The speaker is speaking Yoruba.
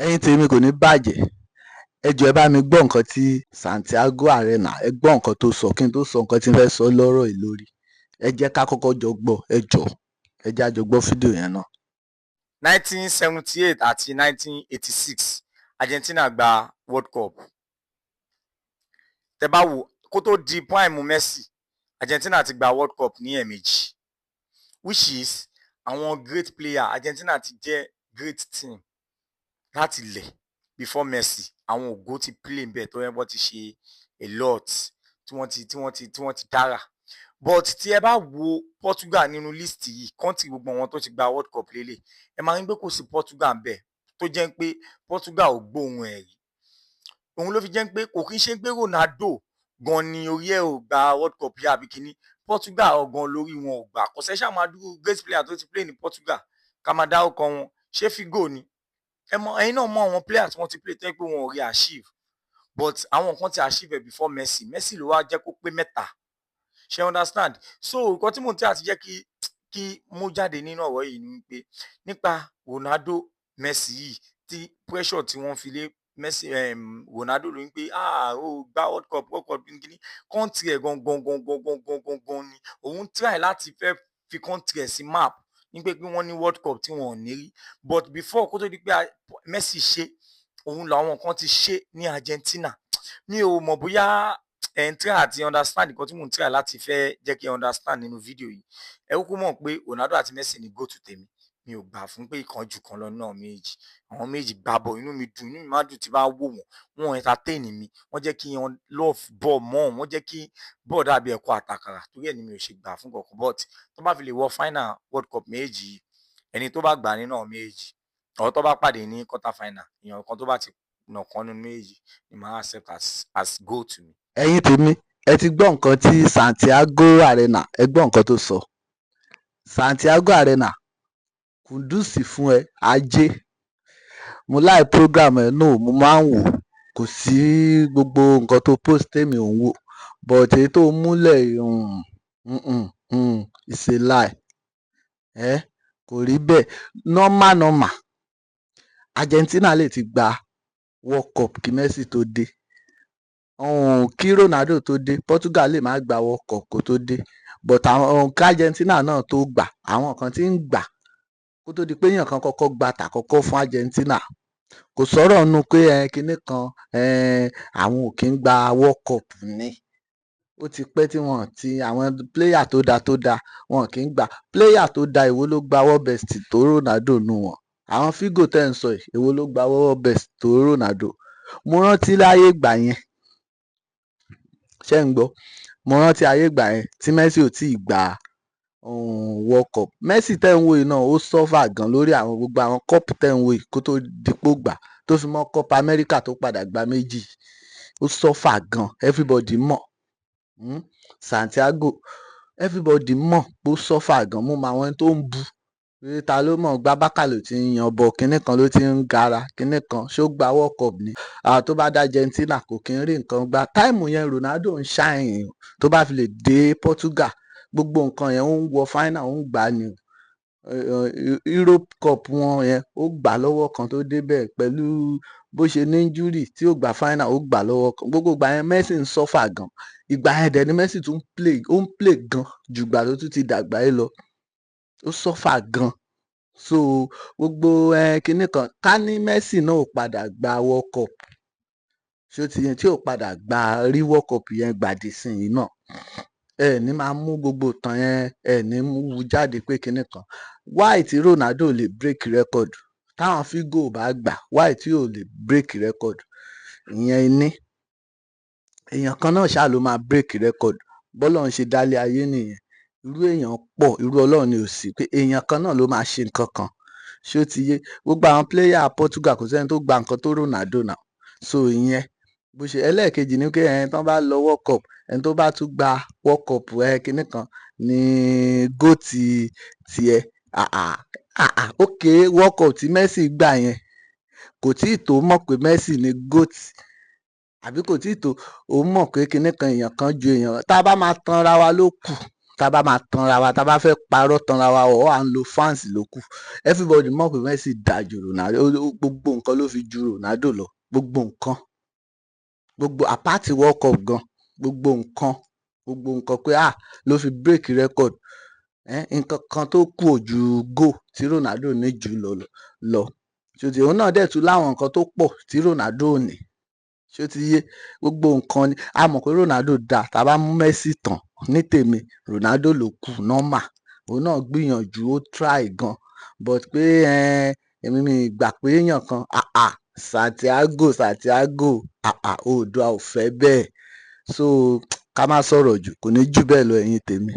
Ẹ̀yin tèmi, kò ní bàjẹ́. Ẹ jọ̀ọ́, ẹ bá mi gbọ́ nǹkan tí Santiago Arena, ẹ gbọ́ nǹkan tó sọ kí n tó sọ nǹkan tí n fẹ́ sọ lọ́rọ̀ yìí lórí. Ẹ jẹ́ ká kọ́kọ́ jọ gbọ́. Ẹ jọ̀ọ́, ẹ jẹ́ á jọ gbọ́ fídíò yẹn náà. 1978 àti 1986, Argentina gba World Cup. Tẹ́ bá wò, kó tó di prime Messi, Argentina ti gba World Cup ní ẹ̀ẹ̀mejì, which is àwọn great player. Argentina ti jẹ́ great team láti lẹ̀ before Messi. Àwọn ògo ti play ń bẹ̀ tó yẹ wọ́n ti ṣe a lot tí wọ́n ti dára. But tí ẹ bá wo Portugal nínú list yìí, country gbogbo àwọn tó ti gba World Cup lélẹ̀, ẹ máa ń gbé kò sí Portugal ń bẹ̀, tó jẹ́ pé Portugal ò gbóhùn ẹ̀ rí. Òun ló fi jẹ́ pé kò kí ń ṣe pé Ronaldo gan ni orí ẹ̀ ò gba World Cup yá àbí kíní. Portugal gan lórí wọn ò gbà. Kò sẹ́ ṣáà máa dúró great player tó ti play ní Portugal ká máa dárúkọ wọn. Ṣé Figo ni? Ẹ mọ, ẹ̀yin náà mọ àwọn players tí wọ́n ti play tó yẹ pé wọn ò rí achieve, but àwọn kan ti achieve ẹ̀ before Messi. Messi ló wá jẹ́ kó pé mẹ́ta. Ṣe understand? So nǹkan tí mò ń tẹ́ àti jẹ́ kí mú jáde nínú ọ̀rọ̀ yìí ni pé nípa Ronaldo, Messi yìí, tí pressure tí wọ́n fi lé Messi, Ronaldo ló ń pé, ah, ó gba World Cup, World Cup kíní. Country ẹ̀ gangan gangan gangan gangan gan ni òun try láti fẹ́ fi country ẹ̀ sí map ní pé wọ́n ní World Cup tí wọ́n ò ní rí. But before kó tó di pé Messi ṣe, òun làwọn kan ti ṣe ní Argentina. Mi ò mọ̀ bóyá ẹ̀ ń try àti understand nǹkan tí mò ń try láti fẹ́ jẹ́ kí ẹ understand nínú fídíò yìí. Ẹ kúkú mọ̀ pé Ronaldo àti Messi ni go to tèmi. Mi ò gbà fún pé ìkan jù kan lọ náà. Méjì, àwọn méjì gbá bọ̀, inú mi dùn, inú mi máa dùn tí bá wò wọ́n. Wọ́n entertain mi, wọ́n jẹ́ kí wọ́n love ball mọ́, wọ́n jẹ́ kí ball dàbí ẹ̀kọ́ àtàkàrà. Torí ẹ̀ ni mi ò ṣe gbà fún kankan. But tó bá fi lè wọ final World Cup méjì yìí, ẹni tó bá gbà nínú àwọn méjì ọ̀ tó bá pàdé ní quarter final, èèyàn kan tó bá ti nà kan nínú méjì ni màá accept as goat to me. Ẹ̀yin tèmi, ẹ ti gbọ́ nǹkan tí Santiago Arena, ẹ gbọ́ nǹkan tó sọ. Santiago Arena, kudos fún ẹ. Ajé, mo láì program ẹ náà, mo máa ń wò. Kò sí gbogbo nǹkan tó post tèmi ò ń wò, but èyí tó múlẹ̀, it's a lie. Ẹ kò rí bẹ́ẹ̀. Normal normal, Argentina lè ti gba World Cup kí Messi tó dé, kí Ronaldo tó dé. Portugal lè má gba World Cup kó tó dé, but àwọn kí Argentina náà tó gbà, àwọn kan tí ń gbà kó tó di pé èèyàn kan kọ́kọ́ gba tàkọ́kọ́ fún Argentina. Kò sọ̀rọ̀ nù pé ẹ kinní kan ẹ, àwọn ò kí ń gba World Cup ní. Ó ti pẹ́ tí wọ́n ti àwọn player tó dáa tó dáa, wọn kì í gbà. Player tó dáa, èwo ló gba World Best tó Ronaldo nù wọn? Àwọn Figo tẹ́ ń sọ yìí, èwo ló gba World Best tó Ronaldo? Mo rántí láyé ìgbà yẹn, ṣé ń gbọ́? Mo rántí ayé ìgbà yẹn tí Messi ò tíì gba World Cup. Messi tẹ́ ń wò yìí náà, ó suffer gan lórí àwọn gbogbo àwọn cup tẹ́ ń wò yìí kó tó di pé ó gbà, tó fi mọ́ Copa America tó padà gba méjì. Ó suffer gan, everybody mọ̀. Santiago, everybody mọ̀ pé ó suffer gan. Mo mọ àwọn tó ń bu pé ta ló mọ̀ gbá Barca ló ti ń yan bọ̀, kinní kan ló ti ń gara kinní kan, ṣó gba World Cup ni? Tó bá dá Argentina, kò kí ń rí nǹkan gbá. Time yẹn, Ronaldo ń shine. Tó bá fi lè dé Portugal, gbogbo nǹkan yẹn, ó ń wọ final, ó ń gbà ní Europe Cup wọn yẹn, ó gbà lọ́wọ́ kan tó débẹ̀. Pẹ̀lú bó ṣe ní injury tí ó gbà final, ó gbà lọ́wọ́ kan. Gbogbo ìgbà yẹn, Messi ń suffer gan. Ìgbà yẹn dẹ̀ ni Messi tún play, ó ń play gan jù ìgbà tó tún ti dàgbà yìí lọ. Ó suffer gan. So gbogbo kinní kan, ká ní Messi náà ò padà gba World Cup, ṣó ti yẹn tí ò padà gba rí World Cup yẹn gbà dé ìsinyìí náà, ẹ ní máa mú gbogbo ìtàn yẹn, ẹ ní mú jáde pé kinní kan. Why tí Ronaldo lè break record táwọn Figo ò bá gbà? Why tí ò lè break record? Ìyẹn ní èèyàn kan náà ṣáà ló máa break record. Bọ́lọ́run ṣe dálé ayé nìyẹn. Irú èèyàn pọ̀, irú Ọlọ́run ni ò sí pé èèyàn kan náà ló máa ṣe nǹkan kan. Ṣó ti yé? Gbogbo àwọn player Portugal, kò sẹ́ni tó gba nǹkan tó Ronaldo náà. So ìyẹn bó ṣe. Ẹlẹ́ẹ̀kejì ni pé ẹni tán bá lọ World Cup, ẹni tó bá tún gba World Cup, ẹ kinní kan ní GOAT tiẹ̀. Ah ah ah ah, ok, World Cup tí Messi gbà yẹn kò tí ì tó mọ̀ pé Messi ni GOAT, àbí kò tí ì tó òun mọ̀ pé kinní kan, èèyàn kan ju èèyàn? Tá a bá máa tanra wa ló kù. Tá a bá máa tanra wa, tá a bá fẹ́ parọ́ tanra wa, ọ̀ à ń lo fans ló kù. Everybody mọ̀ pé Messi dáa ju Ronaldo. Gbogbo nǹkan ló fi ju Ronaldo lọ, gbogbo nǹkan, gbogbo apart World Cup gan, gbogbo nǹkan, gbogbo nǹkan pé ah, ló fi break record. Nǹkan kan tó kù ò ju goal tí Ronaldo ní jù lọ lọ. Ṣó ti òun náà dẹ̀ tún láwọn nǹkan tó pọ̀ tí Ronaldo ò ní? Ṣó ti yé? Gbogbo nǹkan ni a mọ̀ pé Ronaldo dáa. Tá a bá mú Messi tán, ní tèmi, Ronaldo ló kù. Normal, òun náà gbìyànjú, ó try gan, but pé èmi mi gbà pé èèyàn kan, ah ah, Santiago, Santiago, ah ah, Oòduà ò fẹ́ bẹ́ẹ̀. So ká má sọ̀rọ̀ jù, kò ní jù bẹ́ẹ̀ lọ, ẹ̀yin tèmi.